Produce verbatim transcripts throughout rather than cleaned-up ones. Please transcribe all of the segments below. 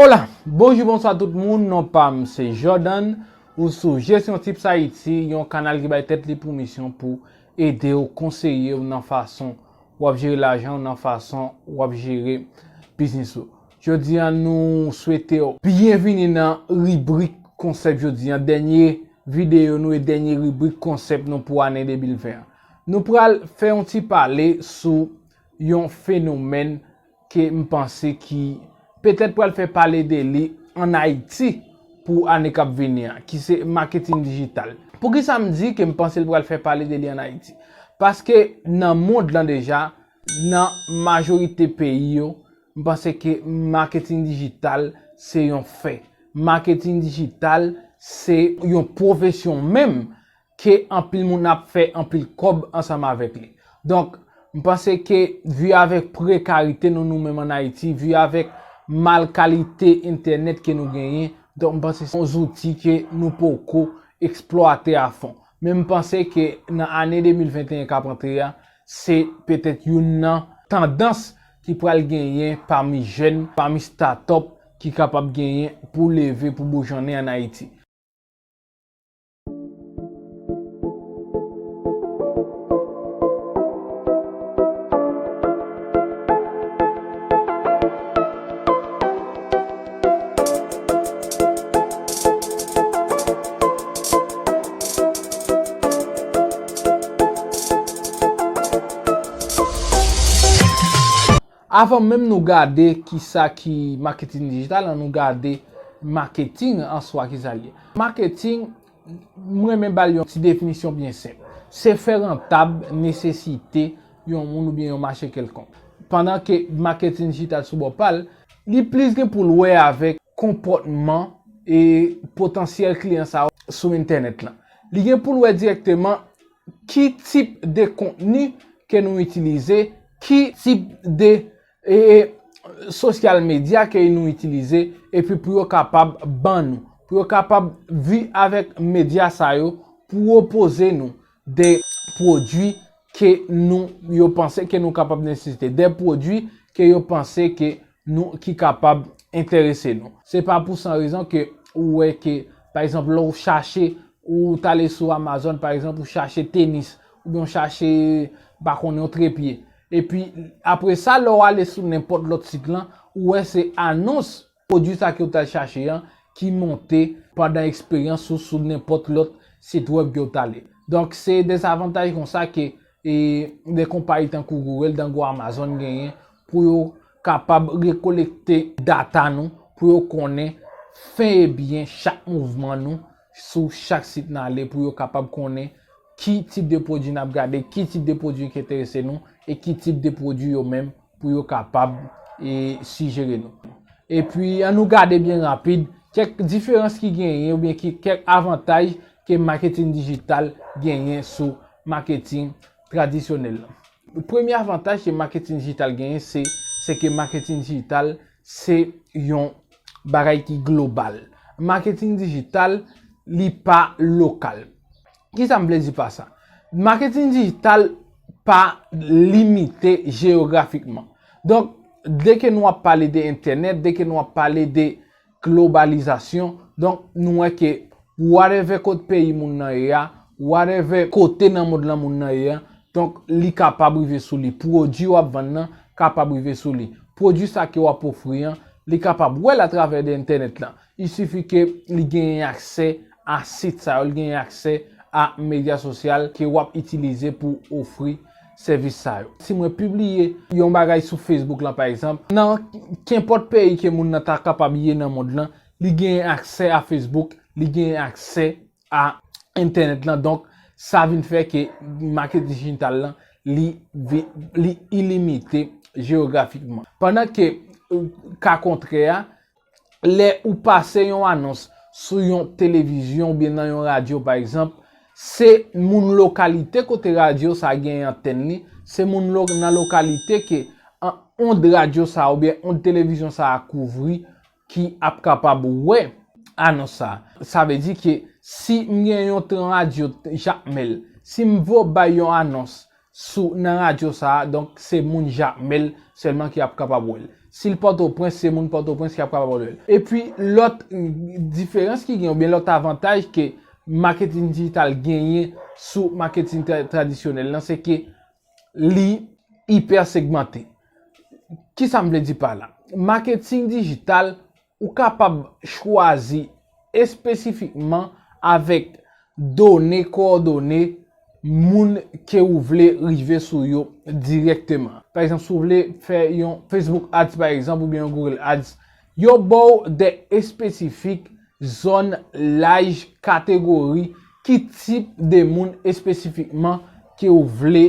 Hola, bonjou, bonswa tout moun, non pa m se Jordan, ou sou Gestion Tips Haïti, yon kanal ki bay tèt li pou misyon pou ede w, konseye w nan fason w ap jere lajan w, nan fason w ap jere biznis ou. Jodi a, nou swete w byenvini nan ribrik konsèp jodi a, dènye videyo nou e dènye ribrik konsèp nou pou ane de mil ven an. Nou pral fè yon ti pale sou yon fenomèn ke m panse ki petèt pral fè pale de li ann Ayiti pou ane k ap vini an, ki se maketing dijital. Poukisa m di ke m panse l pral fè pale de li ann Ayiti? Paske nan mond lan deja, nan majorite peyi yo, m panse ke maketing dijital se yon fè. Maketing dijital se yon pwofesyon menm ke anpil moun ap fè anpil kòb ansanm avèk li. Donk, m panse ke vi avèk prekarite nou, nou menm ann Ayiti, vi avèk mal kalite entènèt ke nou genyen, donk m panse se yon zouti ke nou poko eksplwate a fon. Men m panse ke nan ane de mil venteyen k ap antre a, se petèt youn nan tandans ki pral genyen pami jèn, pami startup ki kapab genyen pou leve, pou boujonnen ann Ayiti. Avan menm nou gade kisa ki maketing dijital, ann nou gade maketing an swa, kisa l ye. Maketing, m renmen ba l yon ti definisyon byen senp. Se fè rantab nesesite yon moun oubyen yon mache kèlkonk. Pandan ke maketing dijital sou bò pa l, li plis gen pou l wè avèk konpòtman e potansyèl kliyan sa yo sou entènèt lan. Li gen pou l wè dirèkteman ki tip de kontni ke nou itilize, ki tip de, e, e, sosyal medya ke nou itilize, epi pou yo kapab ban nou, pou yo kapab vi avèk medya sa yo, pwopoze nou de pwodui ke nou, yo panse ke nou kapab nesesite, de pwodui ke yo panse ke nou, ki kapab enterese nou. Se pa pou san rezon ke ou wè ke, pa egzanp, lè w chache, ou t ale sou Amazon, pa egzanp, ou chache tenis, oubyen w chache, pa konnen, yon trepye. Epi, apre sa, lè w ale sou nenpòt lòt sit lan, ou wè se anons pwodui sa ke w t al chache an ki monte pandan eksperyans ou sou nenpòt lòt sit wèb ke w t ale. Donk, se dezavantaj konsa ke, e, de konpayi tankou Google, tankou Amazon genyen pou yo kapab rekolekte data nou, pou yo konnen fen e byen chak mouvman nou sou chak sit n ale, pou yo kapab konnen ki tip de pwodui n ap gade, ki tip de pwodui ki enterese nou, e ki tip de pwodui yo menm pou yo kapab, e, sijere nou. Epi, ann nou gade byen rapid kèk diferans ki genyen oubyen ki, kèk avantaj ke maketing dijital genyen sou maketing tradisyonèl lan. Premye avantaj ke maketing dijital genyen, se, se ke maketing dijital se yon bagay ki global. Maketing dijital, li pa lokal. Kisa m vle di pa sa? Maketing dijital pa limite jeyografikman. Donk, dèke nou ap pale de entènèt, dèke nou ap pale de globalizasyon, donk, nou wè ke whatever kot peyi moun nan ye a, whatever kote nan mond lan moun nan ye a, donk, li kapab rive sou li. Pwodui w ap vann nan kapab rive sou li. Pwodui sa ke w ap ofri an, li kapab wè l atravè de entènèt lan. Il sifi ke li genyen aksè a sit sa yo, li genyen aksè a medya sosyal ke w ap itilize pou ofri sèvis sa yo. Si mwen pibliye yon bagay sou Facebook lan, pa egzanp, nan kenpòt peyi ke moun nan ta kapab ye nan mond lan, li genyen aksè a Facebook, li genyen aksè a entènèt lan. Donk, sa vin fè ke maketing dijital lan, li, vi- li ilimite jeyografikman. Pandan ke, euh, ka kontrè a, lè ou pase yon anons sou yon televizyon oubyen nan yon radyo, pa egzanp, se moun lokalite kote radyo sa a gen antèn li, se moun lo- nan lokalite ke an- ond radyo sa a oubyen ond televizyon sa a kouvri ki ap kapab wè anons sa a. Sa vle di ke si m gen yon tran radyo Jakmèl, si m vo bay yon anons sou nan radyo sa a, donk se moun Jakmèl sèlman ki ap kapab wè l. Si l Pòtoprens, se moun Pòtoprens ki ap kapab òdone l. Epi lòt diferans ki gen, oubyen lòt avantaj ke maketin dijital genyen sou maketin tra- tradisyonèl lan, se ke li ipè segmante. Kisa m vle di pa la? Maketin dijital, ou kapab chwazi espesifikman avèk done, kowòdone moun ke ou vle rive sou yo dirèkteman. Pa egzanp, si w vle fè yon Facebook Ads, pa egzanp, oubyen yon Google Ads, yo ba w de espesifik zòn, laj, kategori, ki tip de moun espesifikman ke w vle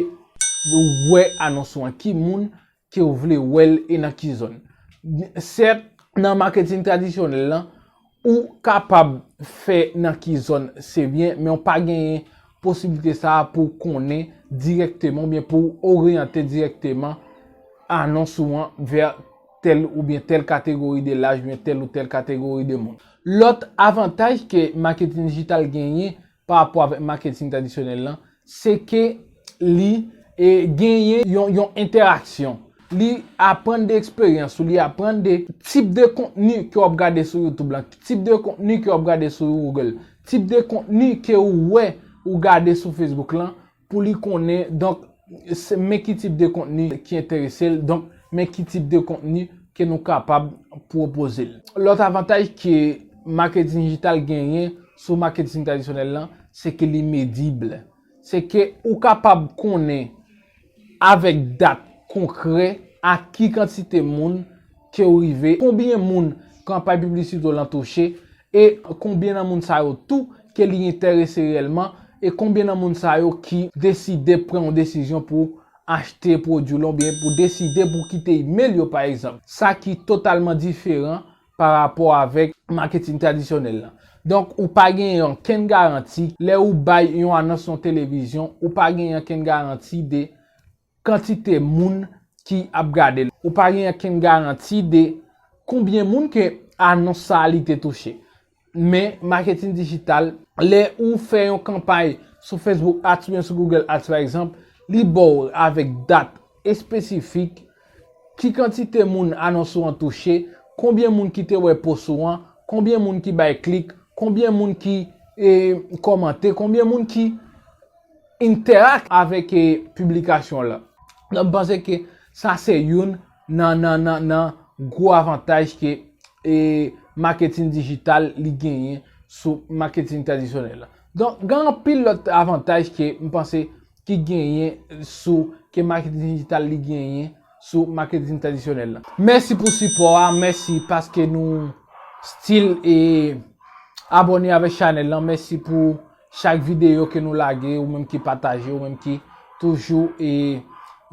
wè anons ou an, ki moun ke w vle wè l e nan ki zòn. Sèt, nan maketin tradisyonèl lan, ou kapab fè nan ki zòn se byen, men w pa genyen posiblite sa a pou w konnen dirèkteman oubyen pou w oryante dirèkteman anons ou an vè tèl oubyen tèl kategori de laj oubyen tèl ou tèl kategori de moun. Lòt avantaj ke maketin dijital genyen pa rapò avèk maketin tradisyonèl lan, se ke li e, genyen yon, yon entèraksyon. Li aprann de eksperyans ou, li aprann de tip de kontni ke w ap gade sou YouTube lan, tip de kontni ke w ap gade sou Google, tip de kontni ke ou wè ou gade sou Facebook lan, pou li konnen, donk, men ki tip de kontni ki enterese l, donk, men ki tip de kontni ke nou kapab pwopoze l. Lòt avantaj ke maketin dijital genyen sou maketin tradisyonèl lan, se ke li medib. Se ke ou kapab konnen avèk dat konkrè a ki kantite moun ke w rive, konbyen moun kanpay piblisite w lan touche, e konbyen nan moun sa yo tou ke li enterese reyèlman, e konbyen nan moun sa yo ki deside pran yon desizyon pou achte pwodui w lan oubyen pou deside pou kite email yo, pa egzanp. Sa ki totalman diferan pa rapò avèk maketin tradisyonèl lan. Donk, ou pa genyen okenn garanti. Lè ou bay yon anons nan televizyon, ou pa genyen okenn garanti de kantite moun ki ap gade l. Ou pa genyen okenn garanti de konbyen moun ke anons sa a li te touche. Men maketin dijital, lè ou fè yon kanpay sou Facebook Ads oubyen sou Google Ads, pa egzanp, li ba w avèk dat espesifik ki kantite moun anons ou an touche, konbyen moun ki te wè post ou an, konbyen moun ki bay klik, konbyen moun ki e, kòmante, konbyen moun ki interact avèk e, piblikasyon la. Donk, m panse ke sa se youn nan, nan, nan, nan gwo avantaj ke e, maketin dijital li genyen sou maketin tradisyonèl la. Donk, gen anpil lòt avantaj ke m panse ki genyen sou, ke maketin dijital li genyen sou maketin tradisyonèl la. Mèsi pou sipò a, mèsi paske nou still e, abòne avèk chanèl lan, mèsi pou chak videyo ke nou lage, ou menm ki pataje, ou menm ki toujou e,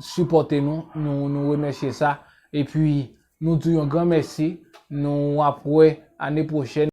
sipòte nou, nou, nou remèsye sa. Epi, nou di w yon gran mèsi, nou ap wè ane pwochèn.